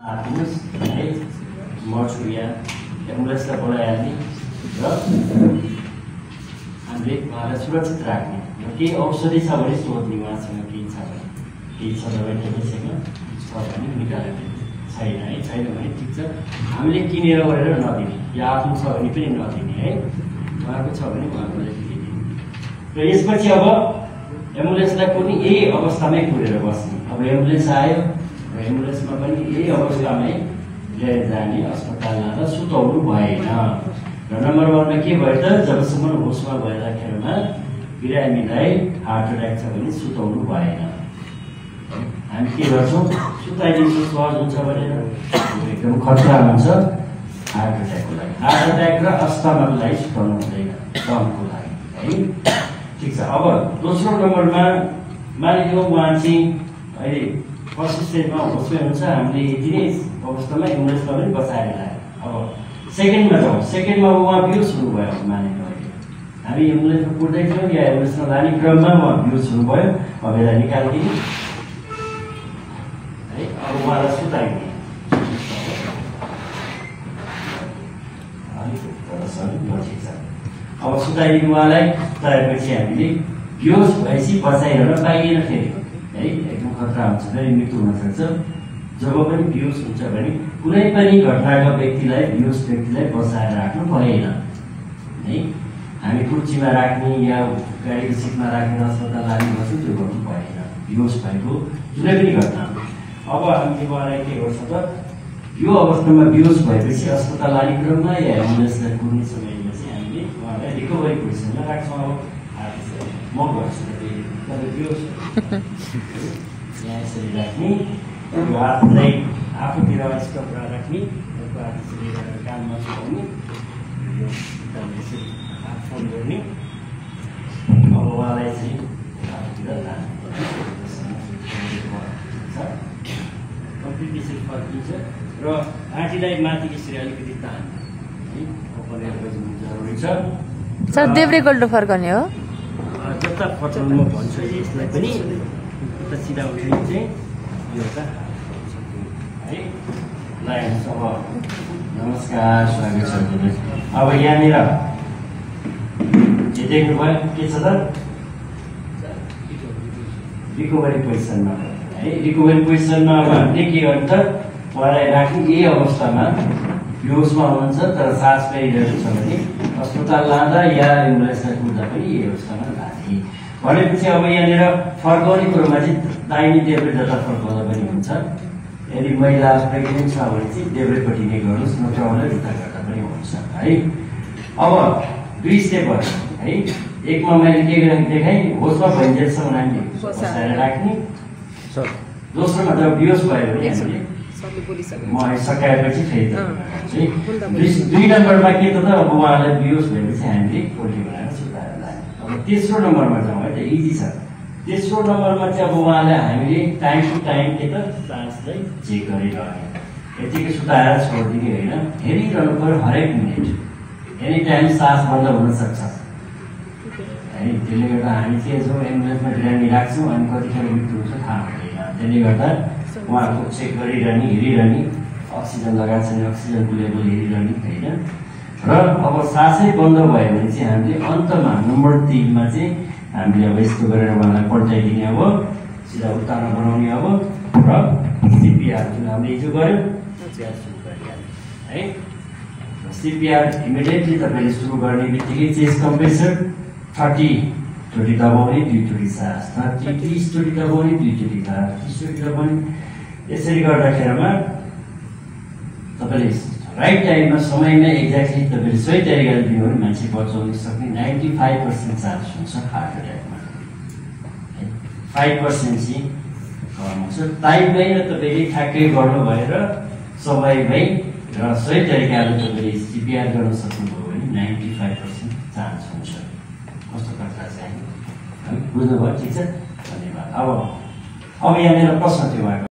आदिनुस् है म छु यहाँ एम्बुलेन्सलाई बोलाइहाल्ने र हामीले उहाँलाई सुरक्षित राख्ने र केही औषधि छ भने सोध्ने उहाँसँग केही छ भने केही छ दबाई छैन छ भने निकालेर छैन है छैन भने ठिक छ हामीले किनेर गरेर नदिने या आफ्नो छ भने पनि नदिने है उहाँको छ भने उहाँको दिने र यसपछि अब एम्बुलेन्सलाई पनि यही अवस्थामै कुरेर बस्ने अब एम्बुलेन्स आयो र एम्बुलेन्समा पनि यही अवस्थामै लिएर जाने अस्पताल लाँदा सुताउनु भएन र नम्बर 1 मा के भयो त जबसम्म होसमा भइराखेरमा बिरामीलाई हार्ट अट्याक छ भने सुताउनु भएन हामी के गर्छौँ सुताइदिनु सहज हुन्छ भनेर एकदम खतरा हुन्छ हार्ट अट्याकको लागि हार्ट अट्याक र अस्थमाको लागि सुताउनु हुँदैन दमको लागि है ठिक छ अब दोस्रो नम्बरमा मानिलिउँ उहाँ चाहिँ अहिले फर्स्ट स्टेजमा होसमै हुन्छ हामीले यति नै अवस्थामा एम्बुलेन्समा पनि बचाएर ल्यायो अब सेकेन्डमा जाउँ सेकेन्डमा उहाँ बेहोस हुनुभयो मानिलिउँ अहिले हामी एम्बुलेन्समा कुर्दै थियौँ या एम्बुलेन्समा लाने क्रममा उहाँ बेहोस हुनुभयो अब यसलाई निकालिदिने है अब उहाँलाई सुताइदिने अब सुताइदिनु उहाँलाई सुताएपछि हामीले बेहोस भएपछि बचाइरहन पाइएन फेरि है एकदम खतरा हुन्छ फेरि मृत्यु हुन सक्छ जब पनि बेहोस हुन्छ भने कुनै पनि घटनाका व्यक्तिलाई बेहोस व्यक्तिलाई बचाएर राख्नु भएन है हामी कुर्चीमा राख्ने या गाडीको सिटमा राखेर अस्पताल लाने गर्छौँ त्यो गर्नु भएन बेहोस भएको जुनै पनि घटना अब हामीले उहाँलाई के गर्छ त यो अवस्थामा बेहोस भएपछि अस्पताल लाने क्रममा या एम्बुलेन्सलाई कुर्ने समयमा चाहिँ हामीले उहाँलाई रिकभरी पोजिसनमा राख्छौँ अब म गर्छु बेहोस यहाँ यसरी राख्ने यो हातलाई आफूतिर स्टपमा राख्ने अर्को हात यसरी कानमा छुटाउने यो यसरी हात फोल्ड गर्ने अब उहाँलाई चाहिँ आफूतिर तान्ने कम्प्लिट यसरी फर्किन्छ र घाँटीलाई माथि यसरी अलिकति तान्ने है ओपन एयर गर्नु जरुरी छ सर देब्रेगोल्डो फर्कने हो जता फर्काउनु म भन्छु यसलाई पनि उता सिधा उठाइ चाहिँ यो त है ल अब नमस्कार स्वागत छ अब यहाँनिर देख्नुभयो के छ त रिकभरी पोजिसनमा है रिकभरी पोजिसनमा अब हामीले के गर्नु त उहाँलाई राख्ने यही अवस्थामा बेहोसमा हुनुहुन्छ तर सास फेरिरहेको छ भने अस्पताल लाँदा या एम्बुलेन्सलाई कुर्दा पनि यही अवस्थामा लाने भनेपछि अब यहाँनिर फर्काउने कुरोमा चाहिँ दाहिने देब्रे जता फर्काउँदा पनि हुन्छ यदि महिला प्रेग्नेन्ट छ भने चाहिँ देब्रेपट्टि नै गर्नुहोस् नत्र उता गर्दा पनि हुन्छ है अब 2 स्टेप भयो है एकमा मैले के देखाएँ होसमा भइन्जेलसम्म हामीले बसाएर राख्ने दोस्रोमा जब बेहोस भयो भने हामीले म सकाएपछि फेरि 2 नम्बरमा के त अब उहाँलाई बेहोस भएपछि हामीले पोल्ट्री बनाएर सुताएर लाने अब तेस्रो नम्बरमा जाउँ है त इजी छ तेस्रो नम्बरमा चाहिँ अब उहाँलाई हामीले टाइम टु टाइम के त सासलाई चेक गरिरहने यतिकै सुताएर छोडिदिने होइन हेरिरहनु पर्यो हरेक मिनट एनी टाइम सास बन्द हुन सक्छ है त्यसले गर्दा हामी के छौँ एम्बुलेन्समा बिरामी राख्छौँ अनि कतिखेर मृत्यु हुन्छ थाहा हुँदैन त्यसले गर्दा उहाँको चेक गरिरहने हेरिरहने अक्सिजन लगाएको छ भने अक्सिजनको लेभल हेरिरहने होइन र अब सासै बन्द भयो भने चाहिँ हामीले अन्तमा नम्बर 3 मा चाहिँ हामीले अब यस्तो गरेर उहाँलाई पल्टाइदिने अब सिधा उत्तानो बनाउने अब र सिपिआर जुन हामीले हिजो गऱ्यौँ सिपिआर सुरु गरिहाल्ने है सिपिआर इमिडिएटली तपाईँले सुरु गर्ने बित्तिकै चेस्ट कम्प्रेसर 30 चोटि दबाउने 2 चोटि सास 30 चोटि दबाउने 2 चोटि सास 30 चोटि दबाउने यसरी गर्दाखेरिमा तपाईँले राइट टाइममा समयमा एक्ज्याक्टली तपाईँले सही तरिकाले दिनु भने मान्छे बचाउन सक्ने 95% चान्स हुन्छ हार्ट एट्याकमा 5% चाहिँ कम हुन्छ टाइममै र तपाईँले ठ्याक्कै गर्नु भएर समयमै र सही तरिकाले तपाईँले सिपिआर गर्न सक्नुभयो भने 95% चान्स हुन्छ कस्तो खतरा चाहिँ बुझ्नुभयो ठिक छ धन्यवाद अब यहाँनिर प्रश्न थियो उहाँको